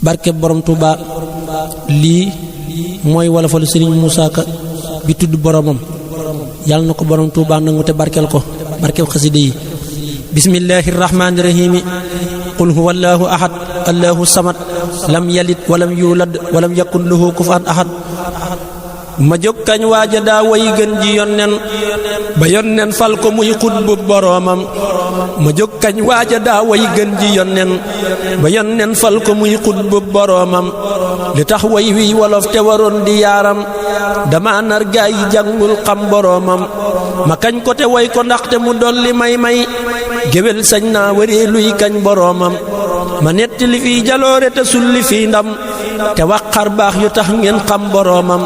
barke borom Touba lii mooy wolofalu Serigne Moussa Ka bi tudd boromam yàlla na ko borom Touba nangu te barkel ko barkel xasida yi bismillahir rahmanir rahim qul huwallahu ahad allahu samad lam yalid walam yulad walam yakun lahu kufuwan ahad ma jóg kañ waaja daa way gën ji yonnen ba yonnen fal ko muy xutbu boroomam ma jóg kañ waaja daa way gën ji yonnen ba yonnen fal ko muy xutbu boroomam li tax way wi wolof te waroon di yaaram dama nar gaay yi jàngul xam boroomam ma kañ ko te way ko ndaxte mu dolli may géwél sañ naa waree luy kañ boroomam ma nettali fii jaloore te sulli fii ndam te wax xar baax yu tax ngeen xam boroomam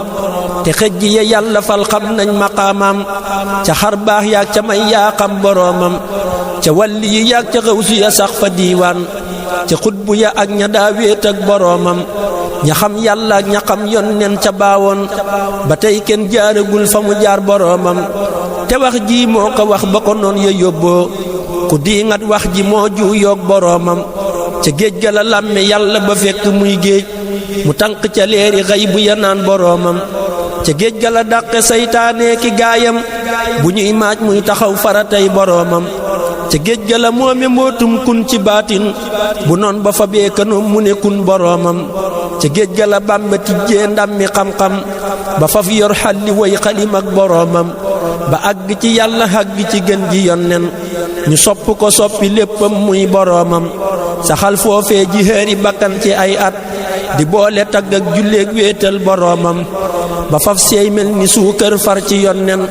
te xëj ya yàlla fal xam nañ maqaamam ca xar baax yaag ca may yaa xam boroomam ca walli yi yaag ca xawsu ya sax fa diiwaan ca xutbu ya ak ña daa wéet ak boroomam ña xam yàlla ak ña xam yonnen ca baawoon ba tey kenn jaaragul fa mu jaar boroomam te wax ji moo ko wax ba ko noon ya yóbboo ku diingat wax ji moo juuyoog boroomam ca géej ga la làmme yàlla ba fekk muy géej mu tànq ca leeri xay bu ya naan boroomam ca géej ga la dàqe saytaane ki gaayam bu ñuy maaj muy taxaw faratay boroomam ca géej ga la moome mbootum kun ci baatin bu noon ba fa beekanoom mu ne kun boroomam ca géej ga la Bàmba tijjee ndammi xam-xam ba faf yor xalli way xalim ak boroomam ba àgg ci yàlla àgg ci gën ji yonnen ñu sopp ko soppi léppam muy boroomam saxal foofee ji xëri bakkan ci ay at di boole tagg ak julleeg wéetal boroomam ba faf seey mel ni suukar far ci yonnen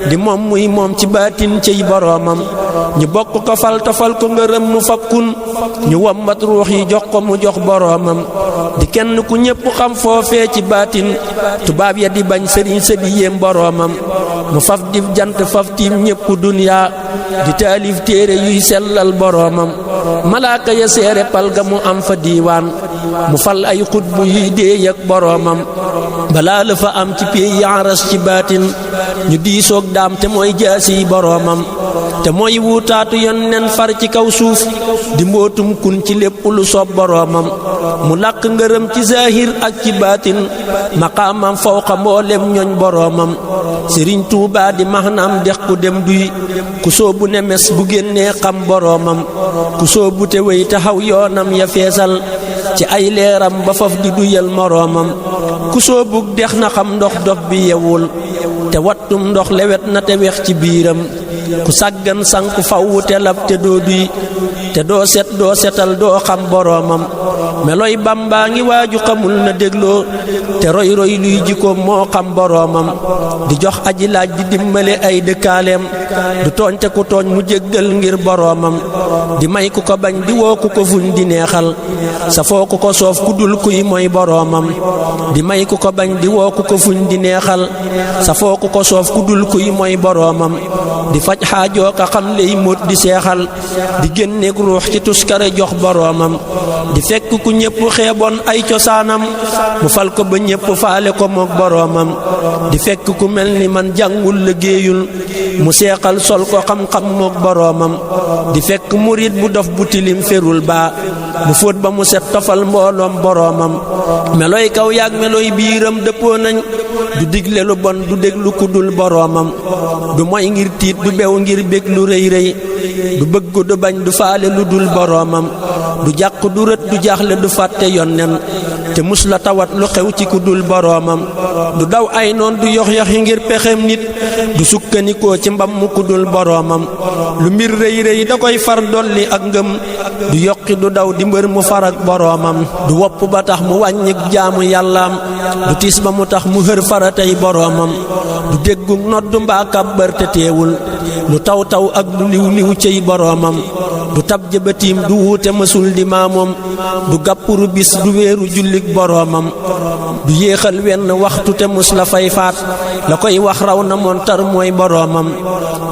di moom muy moom ci baatin ciy boroomam ñu bokk ko fal tafal ko ngërëm mu fakkun ñu wommat ruux yi jox ko mu jox boroomam di kenn ku ñépp xam foofee ci baatin tubaab ya di bañ sëriñ sa di yéem boroomam mu faf dif jant faf tiim ñépp duniyaa di taalif téere yuy sellal boroomam malaaka ya seere pal ga mu am fa diiwaan mu fal ay xutbu yuy déey ak boroomam balaa la fa am ci pey yaras ci baatin ñu diisoog daam te mooy jaasi boroomam te mooy wuutaatu yonnen far ci kaw suuf di mbootum kun ci lépp lu soob boroomam mu làq ngërëm ci zaahir ak ci baatin maqaamam fawqa mboolem ñoñ boroomam Sëriñ Tuubaa di maxnaam dex ku dem duy ku soobu ne mes bu génnee xam boroomam ku soobu te wey taxaw yoonam ya feesal ci ay leeram ba faf di duyal moroomam ku soobug dex na xam ndox dof bi yewul te wattum ndox lewet na te wex ci biiram ku sàggan sanku fawwu te lab te doo duy te doo set doo setal doo xam boroomam meloy Bàmbaa ngi waaju xamul na dégloo te roy roy luy jikkoom moo xam boroomam di jox aji laaj di dimbale ay dëkkaaleem du tooñ te ku tooñ mu jéggal ngir boroomam di may ku ko bañ di woo ku ko fuñ di neexal sa foo ku ko soof ku dul kuy mooy boroomam di may ku ko bañ di woo ku ko fuñ di neexal sa foo ku ko soof ku dul kuy mooy boroomam di faj xaajoo ka xam lay móot di seexal di génneeg ruux ci tuskare jox boroomam di fekk ku ñépp xeeboon ay cosaanam mu fal ko ba ñépp faale ko mook boroomam di fekk ku mel ni man jàngul liggéeyul mu seexal sol ko xam-xam mook boroomam di fekk murit bu dof bu tilim ferul baa mu fóot ba mu set tofal mbooloom boroomam meloy kaw yaag meloy biiram dëppoo nañ du digle lu bon du déglu ku dul boroomam du moy ngir tiit du bew ngir bég lu rëy rëy du bëgg du bañ du faale lu dul boroomam du jàq du rët du jaaxle du fàtte yonnen te mus la tawat lu xew ci ku dul boroomam du daw ay noon du yox yoxi ngir pexem nit du sukkanikoo ci mbam mu ku dul boroomam lu mbir rëy rëy da koy far dolli ak ngëm du yokki du daw di mbër mu far ak boroomam du wopp ba tax mu wàññik jaamu yàllaam du tiis ba mu tax mu xër faratay boroomam du déggu noddu mbaa kàbbar te teewul lu taw taw ak lu liw liw cey boroomam du tab jëbatiim du wuute mësul di maamoom du gàppuru bis du wéeru jullik boroomam du yéexal wenn waxtu te mus la fay faat la koy wax raw na montar mooy boroomam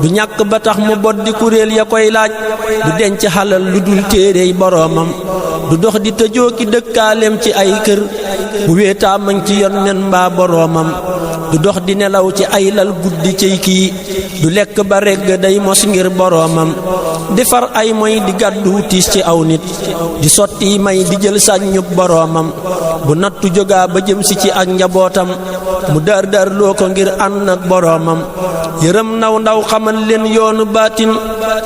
du ñàkk ba tax mu bot di kuréel ya koy laaj du denc xalal lu dul téerey boroomam du dox di tëjoo ki dëkkaaleem ci ay kër bu wéetaa mañ ci yonnen mbaa boroomam du dox di nelaw ci ay lal guddi cey kii du lekk ba regg day mos ngir boroomam di far ay moy di gàddu tiis ci aw nit di sotti may di jël sàññub boroomam bu nattu jógaa ba jëm si ci ak njabootam mu dar loo ko ngir ànd ak boroomam yërëm naw ndaw xamal leen yoonu baatin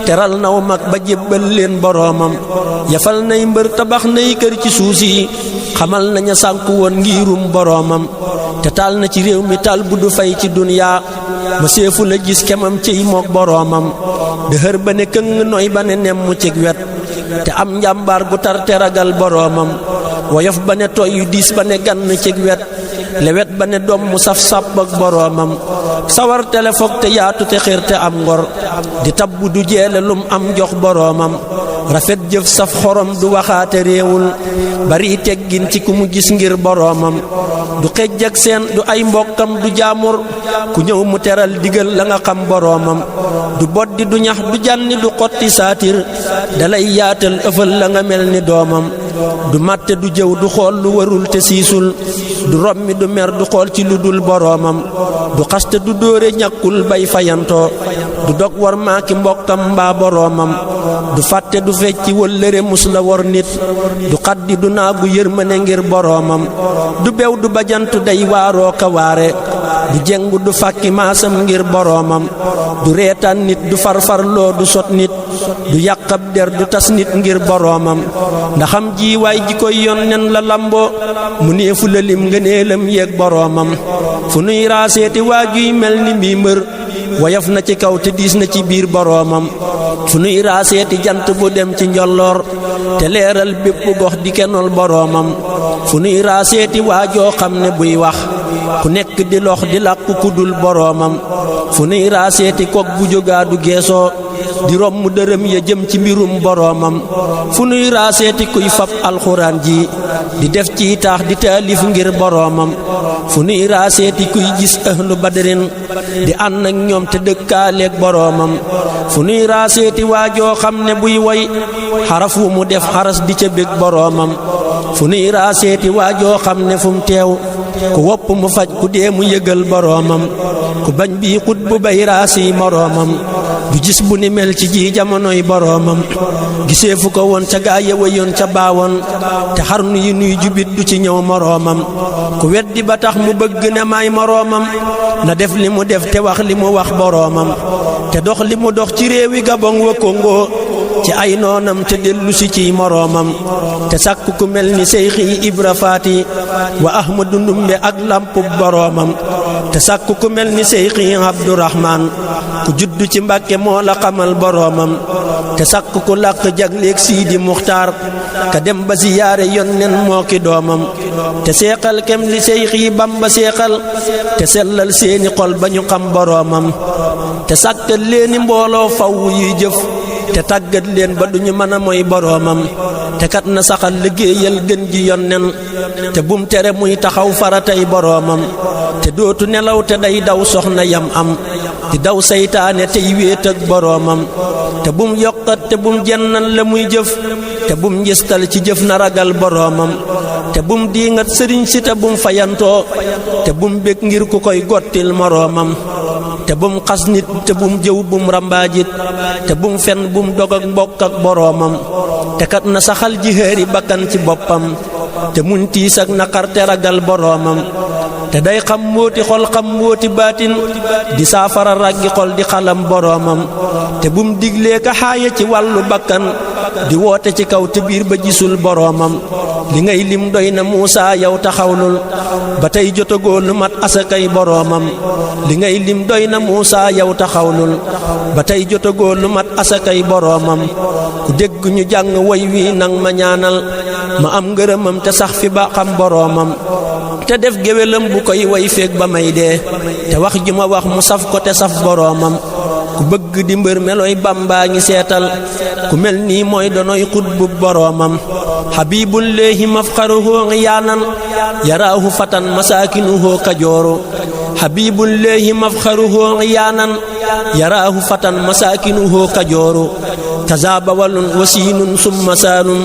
teral naw mag ba jébbal leen boroomam yafal nay mbër tabax nay kër ci suus yi xamal naña sànku woon ngirum boroomam te taal na ci réew mi taal bu du fay ci duniyaa ma seefu la gis kemam ciy mook boroomam dëhër ba ne këng nooy ba ne nemm cig wet te am njàmbaar gu tar te ragal boroomam woyof ba ne toy yu diis ba ne gann cig wet lewet ba ne doom mu saf sàpp ak boroomam sawar telefoog te yaatu te xir te am ngor di tabbu du jeele lum am jox boroomam rafet jëf saf xorom du waxaate réewul bari teggin ci ku mu gis ngir boroomam du xejj ak seen du ay mbokkam du jaamur ku ñëw mu teral digal la nga xam boroomam du boddi du ñax du janni du xotti saatir dalay yaatal ëfal la nga mel ni doomam du màtte du jëw du xool lu warul te siisul du rommi du mer du xool ci lu dul boroomam du xaste du dóore ñàkkul bay fayantoo du dog war maaki mbokkam mbaa boroomam du fàtte du fecci wëllëre mus la wor nit du xaddi du naagu yërmane ngir boroomam du bew du bajantu day waaroo ka waare du jengu du fàkki maasam ngir boroomam du reetaan nit du farfarloo du sot nit du yàqab der du tas nit ngir boroomam ndaxam ji waay ji koy yonnen la lamboo mu neefu la lim ngëneelam yeeg boroomam fu nuy raaseeti waajuy mel ni mbii mbër woyof na ci kaw te diis na ci biir boroomam fu nuy raaseeti jant bu dem ci njolloor te leeral bépp gox di kenol boroomam fu nuy raaseeti waajoo xam ne buy wax ku nekk di lox di làqu ku dul boroomam fu nuy raaseeti kok bu jógaa du geesoo di romb dërëm ya jëm ci mbirum boroomam fu nuy raaseeti kuy fab alxuraan ji di def ci taax di taalif ngir boroomam fu nuy raaseeti kuy gis ahlu badrin di ànd ak ñoom te dëkkaaleeg boroomam fu nuy raaseeti waajoo xam ne buy woy xaraf wu mu def xaras di ca bég boroomam fu nuy raaseeti waajoo xam ne fu mu teew ku wopp mu faj ku dee mu yëgal boroomam ku bañ bii xut bu bay raasi moroomam du gis bu ni mel ci ji jamonoy boroomam gisee fu ko woon ca gaa ya wëyoon ca baawoon te xarnu yi nuy jubit du ci ñëw moroomam ku weddi ba tax mu bëgg ne may moroomam na def li mu def te wax li mu wax boroomam te dox li mu dox ci réewi Gabon wa Congo ci ay noonam te dellu si ciy moroomam te sàkk ku mel ni Seyxi Ibra Faati wa Ahmadu Ndumbe ak lampub boroomam te sàkk ku mel ni Seyxi Abdurahmaan ku juddu ci Mbàkke moo la xamal boroomam te sàkk ku làq jagleeg Siidi Muxtaar ka dem ba siyaare yonnen moo ki doomam te seexal kem li Seyxi Bamba seexal te sellal seeni xol ba ñu xam boroomam te sàkkal leeni mbooloo faw yuy jëf te tàggat leen ba duñu mën a moy boroomam te kat na saxal liggéeyal gën ji yonnen te bum tere muy taxaw faratay boroomam te dootu nelaw te day daw soxna yam am di daw saytaane tey wéet ak boroomam te bum yokkat te bum jennal la muy jëf te bum njistal ci jëf na ragal boroomam te bum diingat sëriñ si te bum fayantoo te bum bég ngir ku koy gottil moroomam te bum xas nit te bum jëw bum rambaajit te bum fen bum dog ak mbokk ak boroomam te kat na saxal jihéeri bakkan ci boppam te muñ tiis ak naqar te ragal boroomam te day xam mbóoti xol xam mbóoti baatin di saafara raggi xol di xalam boroomam te bum diglee ka xaaya ci wàllu bakkan di woote ci kaw te biir ba gisul boroomam li ngay lim doy na Muusaa yow taxawlul ba tey jotagoo lu mat asakay boroomam li ngay lim doy na Muusaa yow taxawlul ba tey jotagoo lu mat asakay boroomam ku dégg ñu jàng woy wi nang ma ñaanal ma am ngërëmam te sax fi ba xam boroomam te def géwélam bu koy way feeg ba may dee te wax ju ma wax mu saf ko te saf boroomam ku bëgg di mbër melooy Bàmbaa ngi seetal ku mel nii mooy donoy xutbu boroomam habibullahi mafxaruhu yaanan yaraahu fatan masaakinuhu kajooru habibullahi mafxaruhu yaanan yaraahu fatan masaakinuhu kajooru kaza bawalun wasiinun summa saanun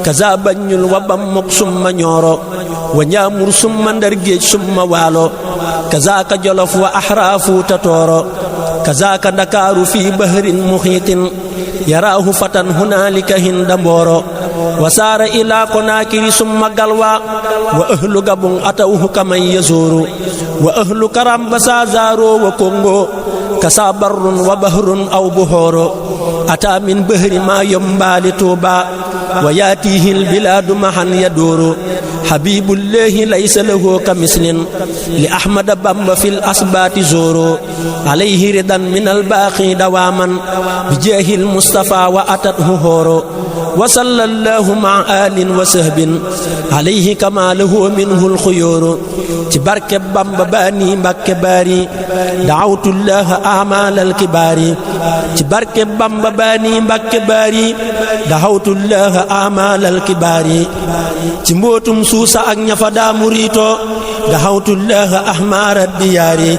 kaza baññul wa bammok summa ñooro wa ñaamur summa ndar géej summa waalo kaza ka jolof wa ahra fuuta tooro kaza ka ndakaaru fi bahrin muhiitin yaraahu fatan hunaalika hinda mbooro wa saara ila konaakiri summa galwa wa ahlu gabon atawhu kaman yazuru wa ahlu karamba sa zaaro wa kongo kasa barrun wa bahrun aw buhoro ata min bahri ma yombaali tuuba wa yaatihi albilaadu mahan yaduuru habibullahi laysa lahu kamislin li ahmada bamba fil asbaati zuuru alayhi ridan min albaaqi dawaaman bi jaahil mustafa wa atathu hooro wa sallallahu ma alin wa sahbin alayhi kama lahu minhu alxuyuuru ci barke bamba baani mbakke baari daawtullaha amal alkibaari ci barke bamba baani mbakke baari daawtullaha amal alkibaari ci mbootum suusa ak ñafa daa muriito daawtullaha ahmara diyaari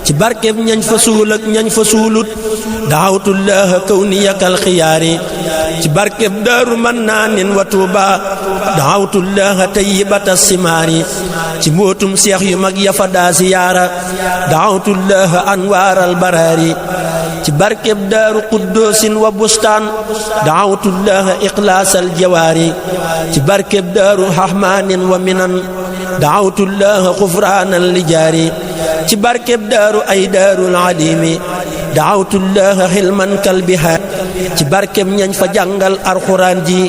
ci barke ñañ fa suul ak ñañ fa suulut daawtullaha kawniyakal xiyaari ci barke daaru mannaanin wa tuuba daawtullaha tayyibata simaari ci mbootum seex yu mag ya fa daa ziyaara daawtullaha anwaaral baraari ci barkeb daaru quddoosin wa bustaan daawtullaha iqlaasal jawaari ci barkeb daaru rahmaanin wa minan daawtullaha xufraanal lijaari ci barkeb daaru ay daarul alimi daawtullaha xilman kalbihaar ci barkeb ñañ fa jàngal alxuraan ji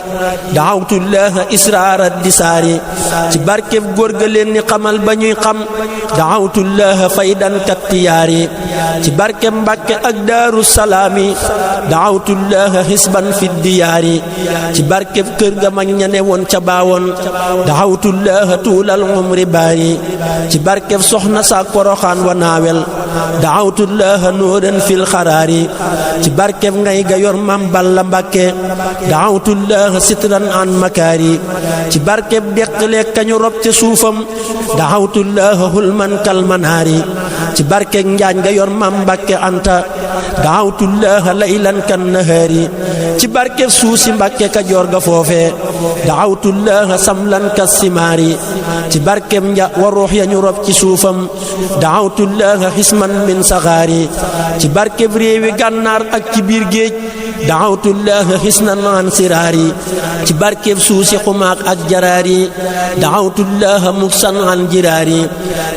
daawtullaha israara disaari ci barkeb góor ga leen ni xamal ba ñuy xam daawtullaha faydan kattiyaari ci barkeb mbàkke ak daaru salaami daawtullaha xisban fi diyaari ci barkeb kër ga mag ña ne woon ca baawoon daawtullaha tuulal umri baari ci barkeb soxna sa koroxaan wa naawel daawtullaha nuuran fil xaraari ci barkeb ngay ga yor mam balla mbàkke daawtullaha sitran an makaari ci barkeb deqale kañu rob ca suufam daawtullaha hulman kalmanaari ci barkeb njaañ ga yor mam mbàkke anta daawtullaha laylan kan nahaari ci barkeb suusi mbàkke kajoor ga foofe daawtullaha samlan kas simaari ci barkeb nja wa ruux ya ñu rob ci suufam daawtullaha xisman min saxaari ci barkeb réewi gànnaar ak ci biir géej daawtullaha xisnan an siraari ci barkeb suusi xumaak ak jaraari daawtullaha muksan an jiraari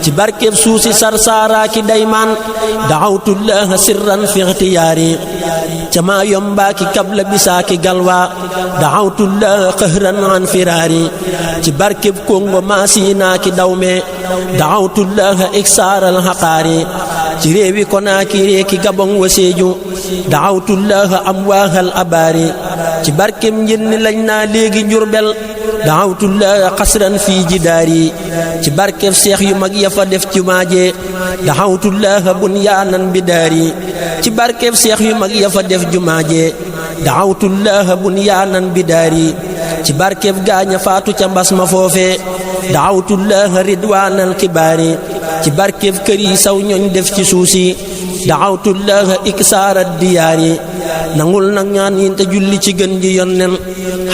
ci barkeb suusi sarsaara ki daymaan daawtullaha sirran fi ixtiyaari ca maa yombaa ki kabla bisaa ki galwa daawtullaha qahran an firaari ci barkeb kongo maasiinaa ki dawme daawtullaha iksaaral xaqaari ci réewi Konaakiri ki Gabon wa Séeju daawtullaha amwaahal abaari ci barkeb njënni lañ naa léegi Njurbel daawtullaha xasran fii jidaari ci barkeb seex yu mag ya fa def ci maaje daawtullaha bunyaanan bidaari ci barkeb seex yu mag ya fa def jumaaje daawtullaha bunyaanan bidaari ci barkeb gaaña faatu ca mbas ma foofe daawtullaha ridwaanal kibaari ci barkeb kër yi saw ñooñ def ci suusi daawtullaha iksaara diyaari nangul nag ñaan yin te julli ci gën ji yonnen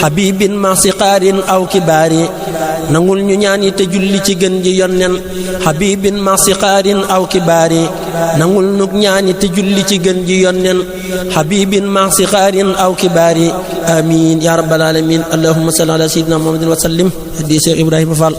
habibin ma siqaarin aw kibaari nangul ñu ñaan yi te julli ci gën ji yonnen habibin ma siqaarin aw kibaari nangul nu ñaan yi te julli ci gën ji yonnen habibin ma siqaarin aw kibaari amin ya rabbal alamin allahumma salli ala sayyidina muhammadin wa sallim hadi Cheikh Ibrahima Fall